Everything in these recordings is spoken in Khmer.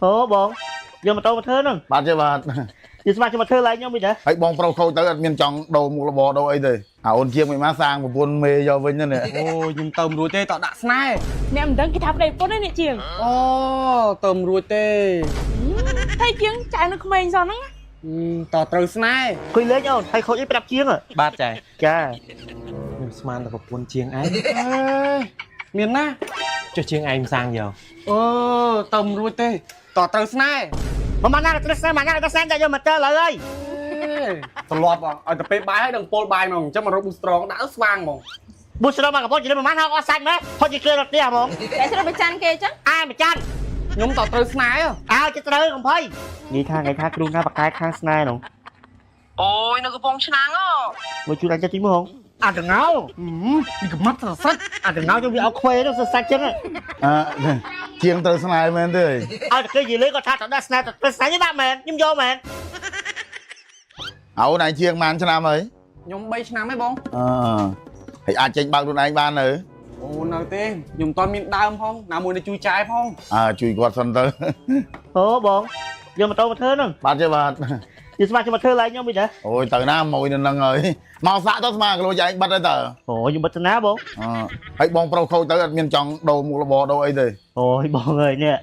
អូបងយកម៉ូតូមកធ្វើហ្នឹង បាទទេបាទ យស្មាជិះមកធ្វើឡើងខ្ញុំវិញណា ហើយបងប្រុសខូចទៅអត់មានចង់ដូរមុខរបរដូរអីទេអាអូនជាងមិនមកសាងប្រពន្ធមេយកវិញហ្នឹងនេះ អូខ្ញុំទៅមិនរួចទេតដាក់ស្នេហ៍ អ្នកមិនដឹងគេថាប្តីប្រពន្ធឯនេះជាង អូទៅមិនរួចទេ តែជាងចែនៅក្មេងសោះហ្នឹង តត្រូវស្នេហ៍ คุยលេងអូនហើយខូចអីប្រាប់ជាង បាទចែ ចា ខ្ញុំស្មានតែប្រពន្ធជាងឯង អេមានណា ចុះជាងឯងមិនសាងយក អូទៅមិនរួចទេតត្រូវស្នេហ៍ មកមកណាត្រូវស្នេហ៍មកណាត្រូវស្នេហ៍តែយកមកទៅឡើយហើយ ត្រឡប់ឲ្យទៅពេលបាយឲ្យដឹងពលបាយហ្មងអញ្ចឹងមករកប៊ូស្រងដាក់ស្វាងហ្មង ប៊ូស្រូមកកំពុងជិះប្រហែលហៅអស់សាច់មើលហត់ជាគេរត់ផ្ទះហ្មង តែត្រូវប្រច័នគេអញ្ចឹង អាម្ចាស់ ខ្ញុំតត្រូវស្នេហ៍ អើចិត្តត្រូវកំភៃនិយាយថាថ្ងៃថាគ្រូណាបកកែខាងស្នេហ៍នោះ អូយនៅកំពង់ឆ្នាំងអូ មួយជួយអញចិត្តទីមើលហងអាតងោ ពីកំម៉ាត់សសាច់ អាតងោខ្ញុំវាអោខ្វេនោះសសាច់ចឹង អើជាងត្រូវស្នេហ៍មែនទេ ឲ្យតែគេនិយាយលេងគាត់ថាតដាក់ស្នេហ៍តស្នេហ៍នេះបាក់មែនខ្ញុំយកមែន អូនឯងជាងប៉ុន្មានឆ្នាំហើយ ខ្ញុំ3ឆ្នាំហើយបង អឺហើយអាចចេញបើកខ្លួនឯងបាននៅ អូនៅទេខ្ញុំមិនតាន់មានដើមផងណាមួយនៅជួយចាយផង អើជួយគាត់សិនទៅ អូបងយកម៉ូតូមកធ្វើហ្នឹង បាទទេបាទ យស្មាជិះមកធ្វើឡើងខ្ញុំវិញណា អូយទៅណាមួយនៅនឹងហើយមកសាក់ទៅស្មាគីឡូយ៉ាងបិទហើយតើ អូខ្ញុំបិទណាបង អឺហើយបងប្រុសខូចទៅអត់មានចង់ដូរមុខរបរដូរអីទេ អូយបងអើយនេះ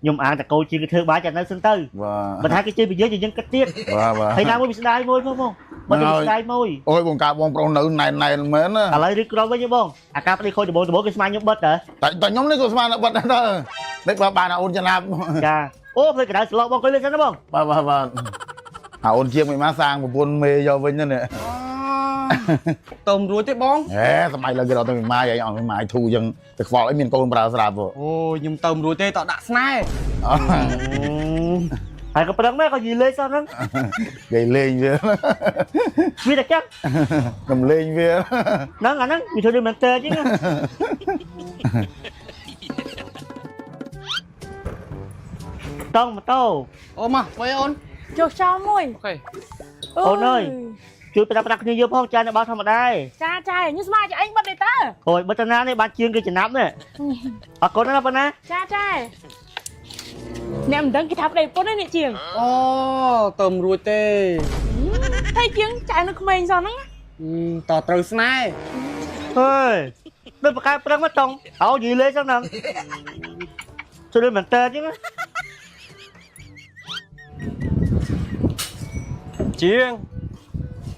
ខ្ញុំអាងតកូជាងគេធ្វើបាយចាំនៅសិនទៅ បាទ បើថាគេជិះពីយើងយើងគិតទៀត បាទបាទ ហើយណាមួយវាស្ដាយមួយផងបងបើទៅស្ដាយមួយ អូយបងកាបងប្រុសនៅណែនណែនមែនណា ឥឡូវរីក្រវិញបងអាការប្តីខូចដំបងដំបងគេស្មានខ្ញុំបិទតើ តែតែខ្ញុំនេះក៏ស្មានតែបិទដែរតើនេះបើបានអូនចំណាប់ ចាអូផ្លេចកដៅស្លក់បងអង្គុយលេងសិនណាបង បាទបាទបាទអាអូនជាងមិនមកសាងប្រពន្ធមេយកវិញហ្នឹងនេះ ទៅមិនរួចទេបង ហេសម័យលើគេរត់ទៅម៉ាយអីអង្គម៉ាយធូចឹងទៅខ្វល់អីមានកូនប្រើស្រាប់ហ៎ អូខ្ញុំទៅមិនរួចទេតដាក់ស្នេហ៍ ហើយក៏ប្រឹងដែរក៏និយាយលេងសោះហ្នឹង និយាយលេងវា វាតែចឹង ខ្ញុំលេងវា ហ្នឹងអាហ្នឹងវាធ្វើដូចមែនតើចឹងតង់ម៉ូតូ អូមកវិញអូន ចុះចោលមួយ អូខេ អូនអើយជួយប្រាប់ប្រាប់គ្នាយកផងចានៅបាល់ធម្មតាឯង ចាចាខ្ញុំស្មានចឯងបិទទេតើ អូយបិទតាណានេះបានជាងគេចំណាប់នេះអរគុណណាស់ប៉ុណ្ណា ចាចាអ្នកមិនដឹងគេថាប្តីប្រពន្ធឯនេះជាង អូទៅមិនរួចទេ តែជាងចែនៅក្មេងសោះហ្នឹង តត្រូវស្នេហ៍ អើយដូចបកកែប្រឹងមកតង់អូនិយាយលេងសោះហ្នឹងជួយដូចមែនតើចឹង ជាង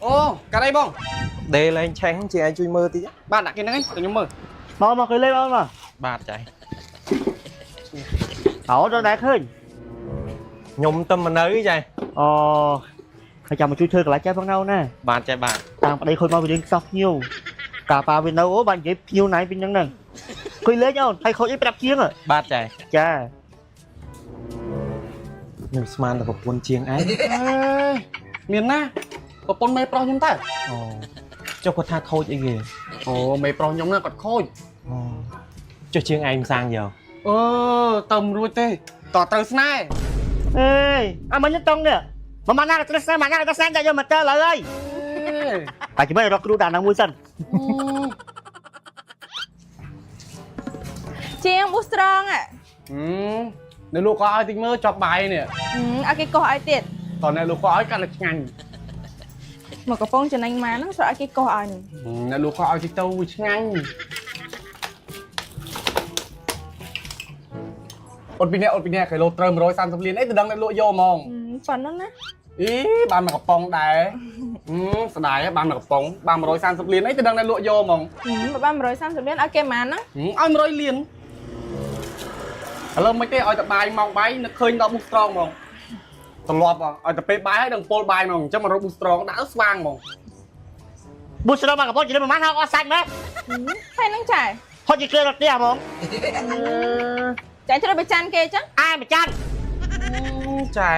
អូកាត់អីបង ដេលែងឆេះជាងឯងជួយមើលតិច បាទដាក់គេហ្នឹងឯងទៅខ្ញុំមើល មកមកគេលេងអូនមក បាទចែ អូដល់ដែរឃើញ ខ្ញុំទៅមកនៅចែ អូហើយចាំមកជួយធ្វើកន្លែងចែផងណាអូនណា បាទចែបាទ តាំងប្តីខូចមកវារៀងខ្សោះភ្ញៀវកាប៉ាវានៅអូបាននិយាយភ្ញៀវណៃពីហ្នឹងហ្នឹងคุយលេងអូនហើយខូចអីប្រាប់ជាង បាទចែ ចា ខ្ញុំស្មានតែប្រពន្ធជាងឯង អេមានណាប្រពន្ធមេប្រុសខ្ញុំតើ អូចុះគាត់ថាខូចអីគេ អូមេប្រុសខ្ញុំហ្នឹងគាត់ខូច អូចុះជាងឯងមិនសាងយក អូទៅមិនរួចទេតត្រូវស្នេហ៍ អេអាមិញតង់នេះមកមកណាត្រូវស្នេហ៍មកណាត្រូវស្នេហ៍តែយកមកតើឡើយហើយតែជំរឿរកគ្រូដាក់ហ្នឹងមួយសិន ជាងប៊ូស្រងอ่ะ នៅលក់ក៏ឲ្យតិចមើលចប់បាយនេះ ឲ្យគេកោះឲ្យទៀត តអ្នកលក់ក៏ឲ្យកាន់តែឆ្ងាញ់ មកកំប៉ុងចំណេញម៉ាហ្នឹងស្រកឲ្យគេកោះឲ្យហ្នឹង អ្នកលក់ក៏ឲ្យតិចទៅវាឆ្ងាញ់អូនពីនេះអូនពីនេះគីឡូត្រូវ130លានអីទៅដឹងអ្នកលក់យកហ្មង ប៉ុណ្ណឹងណា អីបានមកកំប៉ុងដែរស្ដាយបានមកកំប៉ុងបាន130លានអីទៅដឹងអ្នកលក់យកហ្មង បើបាន130លានឲ្យគេម៉ាហ្នឹង ឲ្យ100លានឥឡូវមិនទេឲ្យតែបាយម៉ោងបាយនឹកឃើញដល់ប៊ូស្រងហ្មងត្រឡប់ឲ្យតែពេលបាយឲ្យដឹងពលបាយហ្មងអញ្ចឹងមករកប៊ូស្រងដាក់ស្វាងហ្មង ប៊ូស្រូមកកំពុងជិះប្រហែលហៅអស់សាច់មើល ហើយហ្នឹងចែ ហត់ជាគេរត់ផ្ទះហ្មង ចែត្រូវប្រច័នគេអញ្ចឹង អាម្ចាស់ ចែ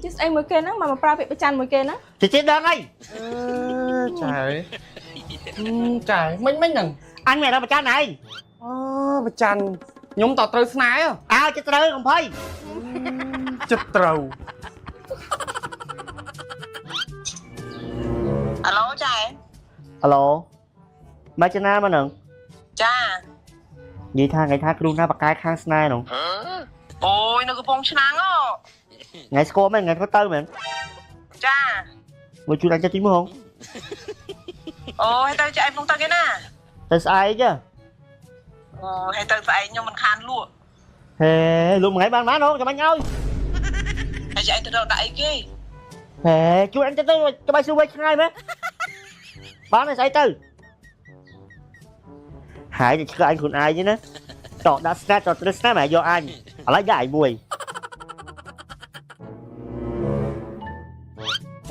ជិះស្អីមួយគេហ្នឹងមកមកប្រើពាក្យប្រច័នមួយគេហ្នឹង ជិះជិះដឹងហើយ ចែចែមិញមិញហ្នឹង អញមិនដល់ប្រចាំឯង អូប្រច័នខ្ញុំតត្រូវស្នេហ៍ អើចិត្តត្រូវកំភៃ ចិត្តត្រូវ អាឡូចែ អាឡូមកចំណាមកហ្នឹង ចា និយាយថាថ្ងៃថាគ្រូណាបកកែខាងស្នេហ៍នោះ អូយនៅកំពង់ឆ្នាំងអូ ថ្ងៃស្គាល់មែនថ្ងៃគាត់ទៅមែន ចា មកជួយអញចិត្តទីមួយហង អូហើយទៅចែកផងទៅគេណា ទៅស្អែក អូហើយទៅស្អែកខ្ញុំមិនខានលក់ ហេលក់មួយថ្ងៃបានបានហងចាំអញឲ្យ ហើយចែកទៅរកដាក់អីគេ ហេជួយអញចិត្តទៅក្បែរសួរវិញឆ្ងាយមែនបានហើយស្អែកទៅហើយតែឆ្កឹះអញខ្លួនឯងណាតដាក់ស្នាតត្រឹស្នាមកយកអញឥឡូវយកអញមួយ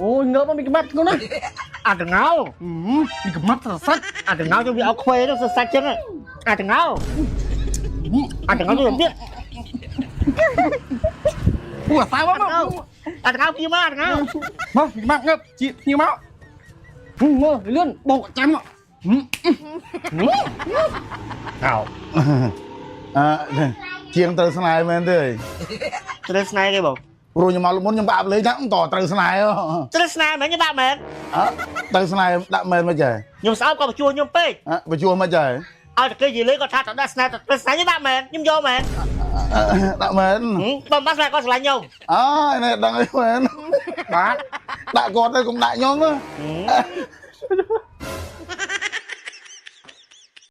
អូយងើបមកមានកម្មាត់ខ្លួនណា អាតងោ មានកម្មាត់សសាច់ អាតងោទៅវាអោខ្វេទៅសសាច់ចឹងអាតងោអាតងោទៅទៀត អូអាសាវមក អាតងោពីមកអាតងោ មកមានកម្មាត់ងើបជាភ្ញៀវមកមើលលឿនបោកចាំមក អោ អើជាងត្រូវស្នេហ៍មែនទេ ត្រូវស្នេហ៍គេបង ព្រោះខ្ញុំមកមុនខ្ញុំបាក់លេងថាតត្រូវស្នេហ៍ ត្រូវស្នេហ៍មែនខ្ញុំដាក់មែន អើត្រូវស្នេហ៍ដាក់មែនមកចេះ ខ្ញុំស្អប់ក៏បញ្ជួខ្ញុំពេក អើបញ្ជួមកចេះ ឲ្យតែគេនិយាយលេងគាត់ថាតដាក់ស្នេហ៍តត្រូវស្នេហ៍ខ្ញុំដាក់មែនខ្ញុំយកមែន ដាក់មែន បើមិនបានស្នេហ៍គាត់ស្រឡាញ់ខ្ញុំ អើនេះដឹងអីមែន បាទ ដាក់គាត់ទៅកុំដាក់ខ្ញុំណា